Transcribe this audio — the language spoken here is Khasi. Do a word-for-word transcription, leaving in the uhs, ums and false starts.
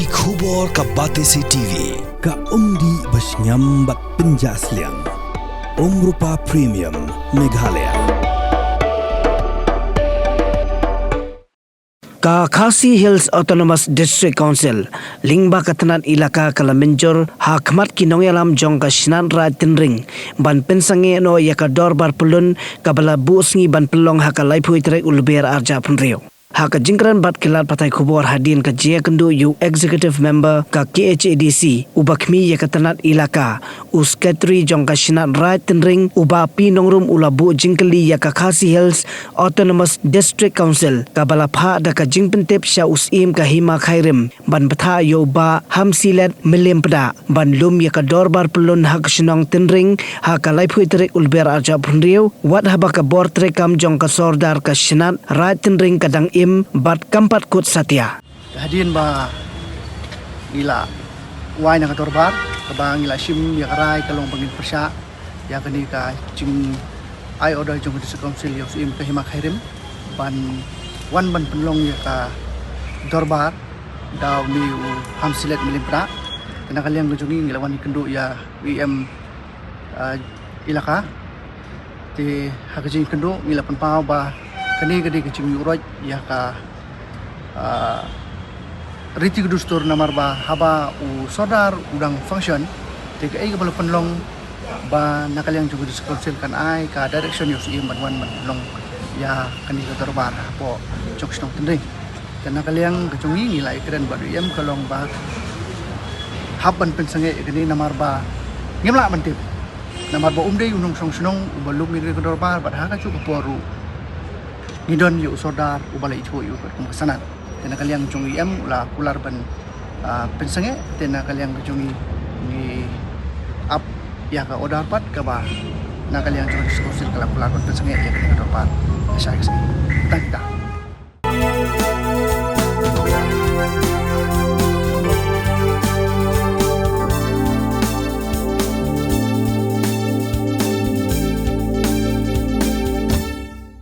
Ki khubor ka Batesi T V, ka umdih ba shngiam bad pynjah sliang. Umrupa Premium, Meghalaya. Ka Khasi Hills Autonomous District Council, lyngba ka tnat ilaka ka la mynjur ha khmat ki nongïalam jong ka Shnat Raid Tynring, ban pynsangeh noh ïa ka dorbar pyllun kaba la buh sngi ban pynlong ha ka laiphew tarik u Lber arhajar arphew hynriew. Ha ka jingkren bad ki lad pathai khubor hadien ka jingïakynduh ïa u Executive Member ka K H A D C, uba khmih ïa ka tnat ilaka, u Secretary jong ka Shnat Raid Tynring, u Bah P Nongrum, u la buh jingkylli ïa ka Khasi Hills Autonomous District Council, kaba la phah da ka jingpyntip sha u Syiem ka Hima Khyrim, ban bthah ïa u Bah Hamsilet Mylliem Pdah ban lum ïa ka dorbar pyllun ha ka shnong Tynring ha ka laiphew tarik u Lber arhajar arphew hynriew, wat haba ka bor treikam jong ka Sordar ka Shnat Raid Tynring ka dang im bad kam pat kut satia. Hadien ba ngi la wai na ka dorbar, kaba ngi la shim ïa ka rai, ka long ba ngin pyrshah ïa kane ka jingai order jong ka District Council ïa u Syiem ka Hima Khyrim ban wan ban pynlong ïa ka dorbar da une u Hamsilet Mylliem Pdah. Te na ka liang ka jong ngi, ngi la wan ïakynduh ïa u E M, ah, ilaka. Te ha ka jingïakynduh ngi la pynpaw ba kane ka dei ka jingïuhroit ïa ka, ah, riti ka dustur, namar ba haba u Sordar u dang function, te kaei kaba la pynlong ba na ka liang jong ka District Council kan ai ka direction ïa u Syiem ban wan ban pynlong ïa kane ka dorbar hapoh jong ka shnong Tynring. Te na ka liang ka jong ngi, ngi la ïakren bad u E M, ka long ba hap ban pynsangeh ïa kane, namar ba ngim lah ban tip, namar ba um dei u nongshong shnong uba lum ïa kane ka dorbar, bad ha kajuh ka por ruh ngi don ïa u Sordar uba la ithuh ïa u kum ka Shnat. Te na ka liang jong u E M u la kular ban, ah, pynsangeh. Te na ka liang ka jong ngi, ngi ap ïa ka order pat, kaba na ka liang jong ka District Council ka la kular ban pynsangeh ïa kane ka dorbar. Ka shai ka sngi. Tang kita.